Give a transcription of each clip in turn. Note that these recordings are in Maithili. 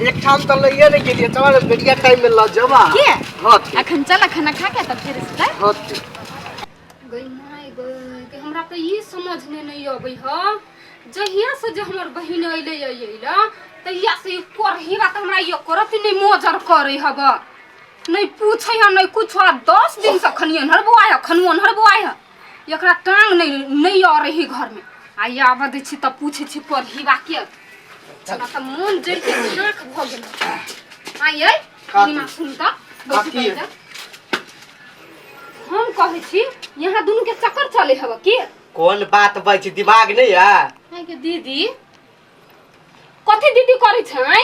एक ठाम तऽ लइए नहि गेलियै, चल बेरिया टाइम में लऽ जेबा। के? हाँ ठीक। अखन चल, खाना खा के तब फेर से जाय। हाँ ठीक। गई माय गई के, हमरा तऽ ई समझ में नहीं अबै ह, जहिया से जे हमर बहिन अइले अइला तहिया से ई करही बात हमरा ये करत नहीं, मोजर करे हब नहीं, पूछे है नहीं कुछ। आ 10 दिन से खनी अनहर बौआ है, खनु अनहर बौआ है, एकरा टांग नहीं नहीं आ रही घर में। आ आबऽ दै छी तब पूछे छी करही बा के। हमरा तऽ मोन जरि के खाक भऽ गेल। आइए। काकी। मा सुन तऽ बैसू। काकी। तऽ हम कहै छी यहाँ दुनू के चक्कर चले हब की? कोन बात बज छी, दिमाग नहीं है? आइ के दीदी, कथी दीदी करै छै?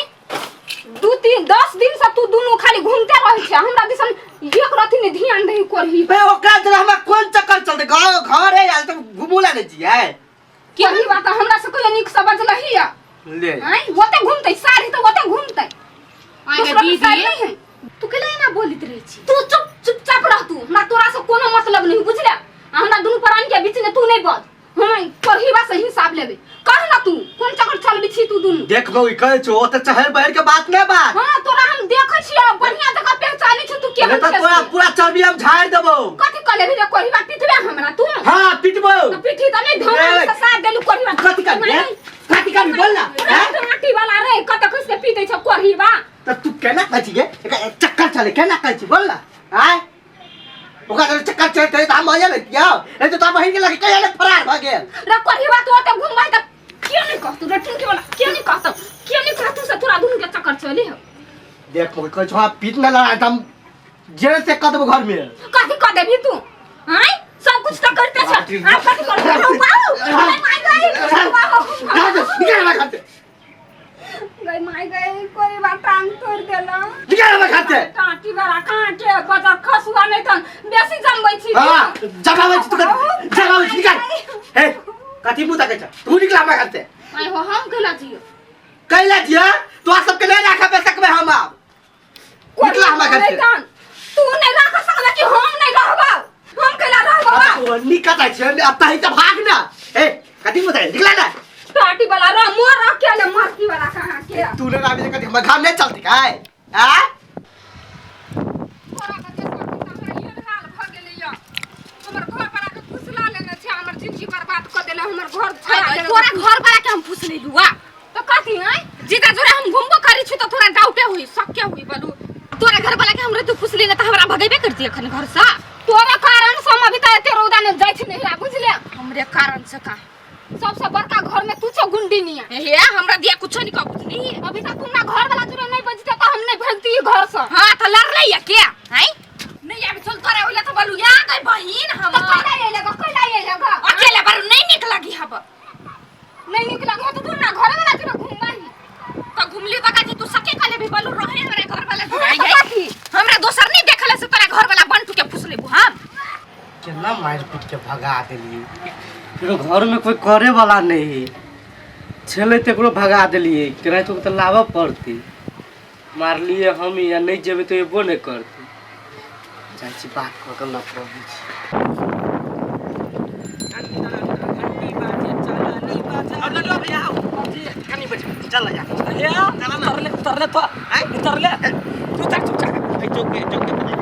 2 3 10 दिन से तू दुनू खाली घूमते रहै छै, हमरा दिसन एक रति नहीं ध्यान दही करही। बे, ओकरा जरा हमरा कोन चक्कर चलते? गाँव घर है यार, तुम घुमू ला नहीं जिए। केही बात हमरा से कहियो नीक से बजलही या? ले। आइ ओते घूमते साड़ी तऽ ओते घूमते। आइ गे दोसरा के दीदी। साड़ी नहीं है। तू केला एना बोलित रहै छी? तू चुप चुपचाप रह तू, हमरा तोरा से कोनो मतलब नहीं, बुझले? आ हमरा दुनू प्राणी के बीच में तू नहीं बज, हम करहीबा से हिसाब लेबे। कह ना तू कोन चक्कर चलबी छी तू दुनू? देख बौ, ई कहै छौ ओते चहर बहर के बात नहीं बात। हाँ, तोरा हम देखै छियै, बढ़िया जगह पहचानै छी तू केहन नहीं तो छेस। तोरा पूरा चर्बी हम झाड़ देबो। कथी कह लेबी रे करहीबा? पिटबे हमरा तू? हाँ, पिटबो। तो पिटी त नहीं धमा ए, से साथ देलू करहीबा। कथी करबी रे? कथी करबी बोल ना, हैं? माटी वाला रे, कत खस के पीटै छ करहीबा। त तू केना कहै छी गे? एकरा चक्कर चले केना कहै छी बोल ना? आय ओकरा जरे चक्कर चले त हम आयल किया नहीं तो बहिन के लगे कहिया ले फरार भ गेल। रे करहीबा, तू ओते घुमबै त किया नहीं कहतू रे? ठुनकी वाला किया नहीं कहतू, किया नहीं कहतू से तोरा दुनू के चक्कर चली हो? देख मगर कहै छौ, हाँ, पीट न लड़ा त हम जेल से कह देबो घर में। कथी कह देबी तू? आय, सब कुछ तो करते छ, आ कथी कर? वाओ, माय गई, वाओ। निकाल हमरा घर से। गई माय गई, कोई बात टांग तोड़ देला। निकाल हमरा घर से। टाटी बड़ा काटे बजर खसुआ नहीं तन बेसी जमबै छी। हां, जगाबै छी तू, जगाबै छी। निकाल। हे, कथी मुंह तकै छ तू? निकल हमरा घर से। आय हो, हम केना जियो? कैला जिया? तोरा सबके नहीं राखब सकबै हम आब। निकला हमरा घर से। तन तू नहीं राख सकबे कि हम नहीं रहबौ? हम केना रहबौ? तो निकल छै अब तही त भाग ना। ए, कथी मुंह तकै? निकला ना। टाटी वाला रह मोर रह के ले मरती वाला कहाँ के। तू ने राबी कथी हमर घर नहीं चलती काय आ? तोरा के जे सब कुछ हमरा एहन हाल भऽ गेलैया, हमर घर पर आके फुसला लेने छै, हमर जिंदगी बर्बाद कऽ देले, हमर घर छोड़ा देले। तोरा घर वाला के हम फुस लेलु आ? तऽ कथी है? जीजा जोरे हम घुमबो करै छी तऽ तोरा डाउटे होई, शक्के होई। बोलू, तोरा घर वाला के हमरे तू फुस लेने तऽ हमरा भगेबे करती अखन घर से। तोरा कारण से हम अभी तक एते रौदा में जाइ छी नहिरा, बुझले? हमरे कारण से का? सबसे बड़का घर में तू छौ गुंडी निया। हे, हमरा दिया कुछो नहीं कह, बुझली? अभी तक तुम ना घर वाला जुड़े नहीं बजते तो हम नहीं भगती घर से। हां, त लड़ले या के हैं नहीं आबि चल तोरा ओइला त बोलू या गई बहिन हम। तो कैला ये लगा, कैला ये लगा? अकेले बारू नहीं निक लगी हब। नहीं निक लगी तो तू ना घर वाला जुड़े घूमबही। त घुमली बका जे तू सके कले भी बोलू रहे हमरा घर वाला हाँ, जुड़े तो है। कथी? हमरा दोसर नहीं देखले से तोरा घर वाला बंटू के फुस लेबू हम। केना मारि पीट के भगा देलियै। केकरो घरमे कोइ करे वाला नहि है छलै, तकरो भगा देलियै। केनाहितो तऽ लाबऽ पड़तै। मारलियै हम या नहि जेबै तऽ एबो नहि करतै। जाइ छी, बात कऽ कऽ लऽ कऽ अबै छी। उतरले तो उतरले, उतर चुपचाप।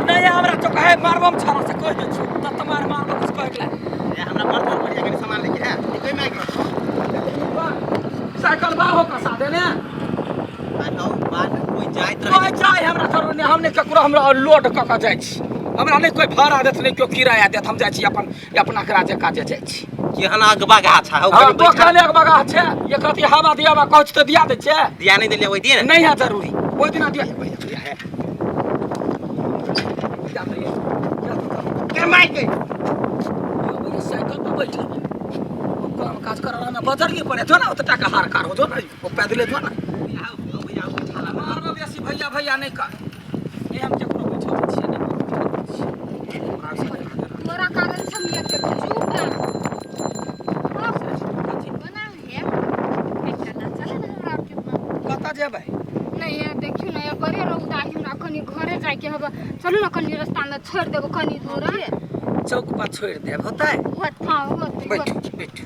नहीं, हमरा चौक है, मारबम छाड़ा से कह दे छु तब तो मार मार कुछ कह के हमरा बर्तन बढ़िया के सामान लेके है कोई मांगे। साइकिल बा हो कसा देने। कोई जाइत कोई जाय हमरा जरूर नहीं, हमने केकरो हमरा लोड क के जाइ छी, हमरा नहीं कोई भाड़ा देत, नहीं केओ किराया देत, हम जाइ छी अपन अपना काजे काजे जाइ छी। केहन अगबा गाछ है। हां, तो कहले एक बगा छै, एक रति हवा दिया बा कहै छी तऽ दिया दै छै। दिया नहीं देलियै ओहि दिन। नहीं है जरूरी, ओहि दिना दिया भैया दिया है। के माइक के भैया साइकिल पर बैठ लेबै, ओ काम काज करला में बजरिए पड़े जो ना, ओते टाका हार कार हो जो ना, ओ पैदले जो ना। मारबो बेसी भैया भैया नहीं कर, नहीं हम केकरो बैठल छियै, नहीं बैठल छियै। तोरा कारण से हम एते चुप है। बना है चल ना हमरा के। कतऽ जेबै? नहीं ये देखियो ना, ये बड़े रौदा है, हमरा कनी घरे जाके हब, चलू ना कनी रास्ता में छोड़ देबो कनी दूर। चौक पर छोड़ि देब, होतै? हाँ, होतै। बैठू बैठू,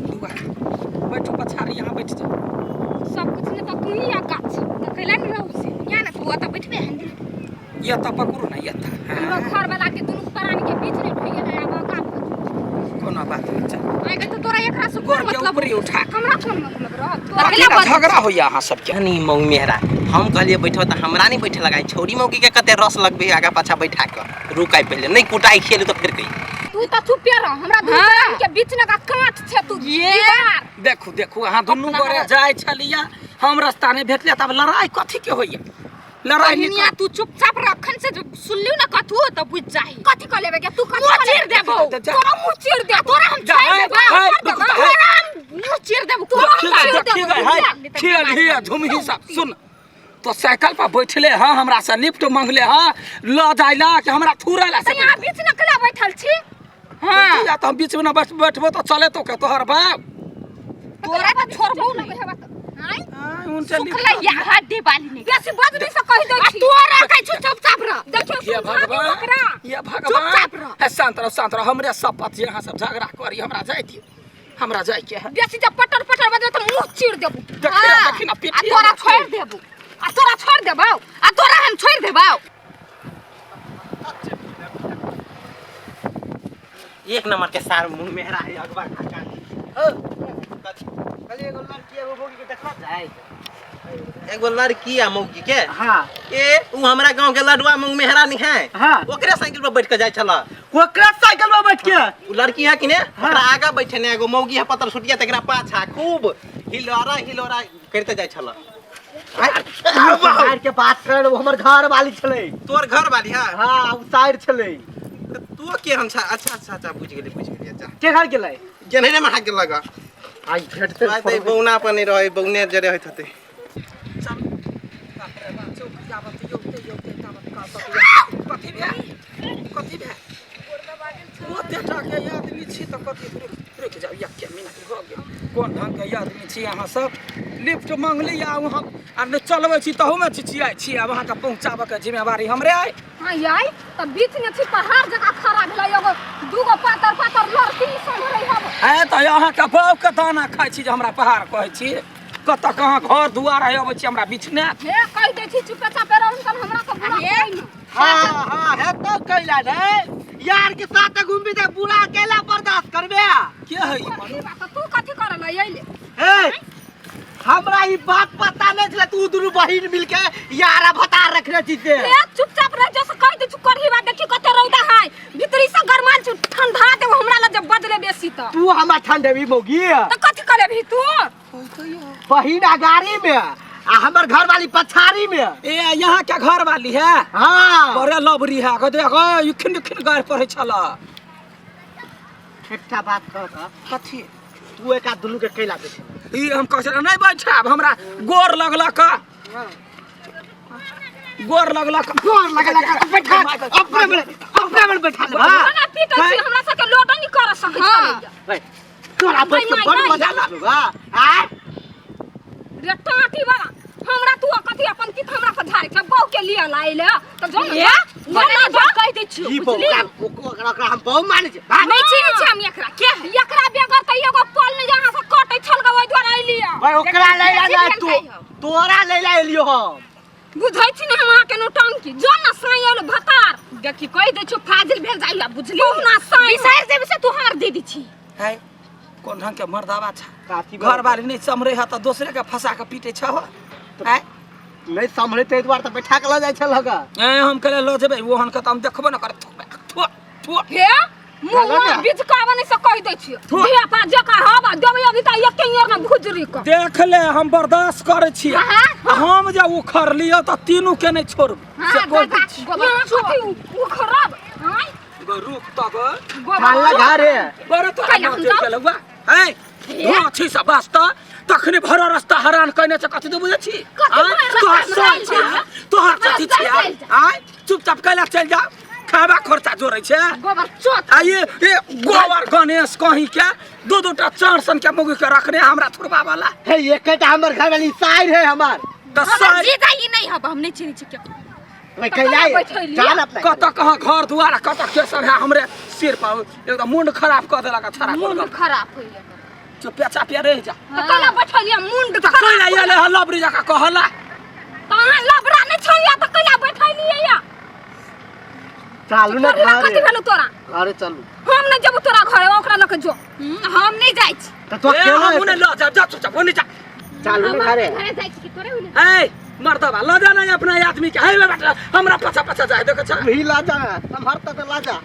दुआर बैठू, पछाड़ी यहाँ बैठ जाओ। सब कुछ ने तो तू ही आ गाछ तो कैला नहीं। तू ओतऽ बैठबे हैंडल ये तऽ पकड़ू ने ये तऽ हमरो घर वाला के दुनू प्राणी के बीच में ढोइए ना आब का कोनो बात नहीं चल आइ के तो तोरा एकरा से गोड़ कोन के मतलब ऊपरी उठा हमरा कोन मतलब रह तोरा कथी ला झगड़ा होइया अहाँ सबके कनी मऊ मेहरा हम कहलिए बैठो तऽ हमरा नहीं बैठे लगाई छौरी मौगी के कते रस लगबे आगा पाछा बैठा के रुकाई पहले नहीं कुटाई खेलू तो फिर कही तू त चुपे रह हमरा दुनू प्राणी के बीच में का कांट छे तू ये। दीवार देखू देखू अहाँ दुनू गोरे जाइ छलिया हम रास्ता नहि भेटलिया तब लड़ाई कथी के होइया लड़ाई नहीं बहिनिया तू चुपचाप रखन से जो सुनलियो ना कथू त बुझ जाही कथी क लेबे के तू कथी मुँह क चीर देबो जा। तोरा मुंह चीर देबो तोरा हम जा, छोड़ हे, देबो हे, तोरा रुक जा, हे। हम मुँह चीर देबो देखी तोरा गए हम देखी गए है खेल ही झुमही सब सुन तो साइकिल पर बैठले हाँ हमरा से लिफ्ट मांगले हाँ ल जाइला कि हमरा थूरा ला त यहाँ बीच न कला बैठल छी हां या तो हम बीच में ना बैठ बैठबो तो चले तो के तोहर बाप तोरा त छोड़बो नहीं आय आय, उनसे लिफ्ट सुखला यहाँ दे बाली नहीं बेसी बजबी से कहि दै आ छी तोरा कहै छु चुपचाप रह देखियो ये सुन भाभी भगवान ओकरा ये भगवान चुपचाप रह। हे, शांत रहो शांत रहो हमरे शपथ जे अहाँ सब झगड़ा करी हमरा जाय दियौ हमरा जाय के है बेसी जब पटर पटर बजबे त मुंह चीर देबो देखी ना देखी ना आ पीठी तोरा हमरा छोड़ देबो आ तोरा छोड़ देबो आ तोरा हम छोड़ देबो एक नंबर के सार मुंह मेहरा है अगवा काका कहलिए एगो लड़की एगो बोगी के देखल जाए एगो लड़की आ मौगी के हाँ ए उ हमरा गांव के लडुआ मुंह मेहरा नहीं है हाँ। ओकरे साइकिल पर बैठ के जाय छला ओकरा साइकिल पर बैठ के उ लड़की है कि ने ओकरा आगा बैठे ने एगो मौगी है पतर सुटिया तकरा पाछा खूब हिलोरा हिलोरा करते जाय छला साइड के बात कर वो हमर घर वाली छलै तोर घर वाली है हाँ उ साइड छलै त तू के हम छा अच्छा अच्छा अच्छा बुझ गेली बुझ गेली अच्छा के घर गेलै गेन्हरे में हाक लगा आई भेटते आइ त बौना पर नहीं रहे बौने जरे होइत होते चल बाप रे बाप चौक जाबत यौते यौते ताबत कहत कथी भेल कथी भेल ओते टाके आदमी छी तऽ कथी रुक रुक जाउ एक मिनट भऽ गेल कोन ढङ्गके आदमी छी अहाँ सब लिफ्ट मांगली आ वहाँ आ नहि चलबै छी तहूमे चिचियाइ छी आब अहाँके पहुँचाबऽके जिम्मेवारी हमरे अइ हाँ याई त बीच में छी पहाड़ जका खड़ा भेलै एगो दूगो पातर पातर लड़की सम्हरै हब है तऽ अहाँके बापके दाना खाइ छी जे हमरा पहाड़ कहै छी कतऽ कहाँ घर दुआर है अबै छी हमरा बिछने हे कहि दै छी चुपे चापे रहू तब हमरा तऽ बुरा हे। कोइ नहि। हाँ हाँ है तो कैला रे यार के साथ घूमबी त बुरा अकेला बर्दाश्त करबे के है ई कथी मनु बात तू कथी करल अइले हे हमरा ई बात पता नहीं छले तू दुनू बहिन मिलके यार भतार रखने छी से हे चुपचाप रह जैसे कहि दै छी करही बात देखी कते रौदा है भीतरी से गरमाल छु ठंडा देबो हमरा लग जब बदले बेसी त तू हमरा ठंडेबी मौगी त कथी करेबही तू बहिन अगाड़ी में आ हमर घर वाली पछाड़ी में ए यहाँ के घर वाली है हाँ बड़े लबरी है गो देख इखन इखन गाड़ पड़े छल एकटा बात कह त कथी तू एक दुनू के कैला देखे ई हम कहै छलियै, नहि बैठाब हमरा गोर लगलक गोर लगलक गोर लगलक बैठा अपने में अपने में बैठा ले हाँ ना पीटै छी हमरा सबके लोडो नहीं कर सकै छलैया तोरा बैठ के बड़ मजा लागलो हा आ रे टाटी वाला हमरा तू कथी अपन कित हमरा पर झाड़े छै बहु के लिए लाइले त जो ये ना जो कहि दै छियौ ई बुझली बहु ओकरा ओकरा हम बहु मानै छी भाग। नहीं चिन्है छी हम एकरा के है? एकरा बेगर त एगो पल नहीं यहाँ से कटै छल ग ओहि द्वारा अइलियै भाई ओकरा देखा, लैला बेसी ना भेल तू खाइ हौ। तोरा लैला एलियो हम बुझै छी ने हम अहाँके नौटंकी जो ना साई आयल भतार देखी कहि दै छियौ फाजिल भेल जाइया बुझली ना साई बिसरि जेबी से तू हमर दीदी छी है कोन ढंग के मर्दावा छ काथी घर वाली नहि सम्हरे है तऽ दोसरे के फंसा के पीटे छ हो आँय? नहीं सम्हरे ताहि दुआरे तऽ बैठा के लऽ जाइ छल हगा ए हम कहले लऽ जेबै ओहन के तऽ हम देखबो न कर थु थु थु हे मुँह हेलो ने। बिजकावा नहीं से कहि दै छियै थु। धिया पा जका हवा देबै अभी तऽ एके इयर में भुजरी क देख ले हम बर्दाश्त करै छियै हाँ, आ हम जे उखड़लियै तऽ तीनू के नहि छोड़ब से हाँ, कहि दै छी गोबर कथी उ खराब आँय गो रुक तऽ गो ठाल घरे बड़े तोरा कैला नाम हम चलि जाउ? गेलौ बा है छी सब वास्ता तखने भरा रास्ता हरान कयने छै कथी दे बुझै छी कथी आँय? भरा तोहर रास्ता साल हरान छी छै? तोहर कथी छी चलि जा। आँय चुपचाप कैला चलि जा खाबा खर्चा जोड़ै छै गोबर चोत आ ये ये गोबर गणेश कहीं के दू दू टा चार सन के मुगी के रखने हमरा थुरबा वाला हे एकेटा हमर घर वाली साइड है हमर तऽ हमर सार जीजा ई नहीं हब हम नहीं चिन्है छी केकरो भाई कैला बैठेलियै? जान अपना कतऽ कहाँ घर दुआर कतऽ के सब है हमरे सिर पर एकदम मुंड खराब कऽ देलक छड़ा मुंड खराब होइया चुपिया चापिया रहि जा तऽ कैला बैठलियै मुंड तऽ खराब कैला एलै हँ लबरी जकाँ कहला तऽ अहाँ लबड़ा नहि छलियै तऽ चालू ना कोरहिबा घरे। कथी भेलो तोरा घरे चलू हम नहीं जब तोरा घरे ओकरा लके जो हम नहीं जाइ छी त तो ए, केना हमहूँ नहि लऽ जायब, जा चुपचाप ओने जा। चालू ना घरे घरे जाइ छी कि तोरे ओने ए मर्दबा लऽ जा ना अपना आदमी के हे बेटा हमरा पाछा पाछा जाए देखै छ भी ला जा सम्हर तक ला जा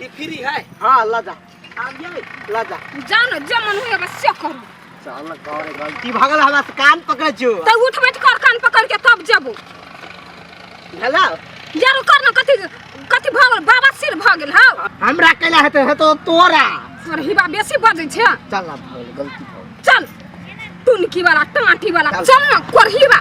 ई फ्री है हाँ ला जा आब ये ला जा जा न जे मन होय बस से करू चल घरे गलती भगल हमरा से कान पकड़े छौ त उठ बैठ कर कान पकड़ के तब जेबो हेलो यार कर न कथी कथी भऽ गेल बाबा सिर भऽ गेल हौ हमरा कैला हेतै हेतौ तोरा सरहिबा बेसी बजै छै चल ना भगल गलती भऽ गेल। चल टुनकी वाला टाटी वाला चल न कोरहिबा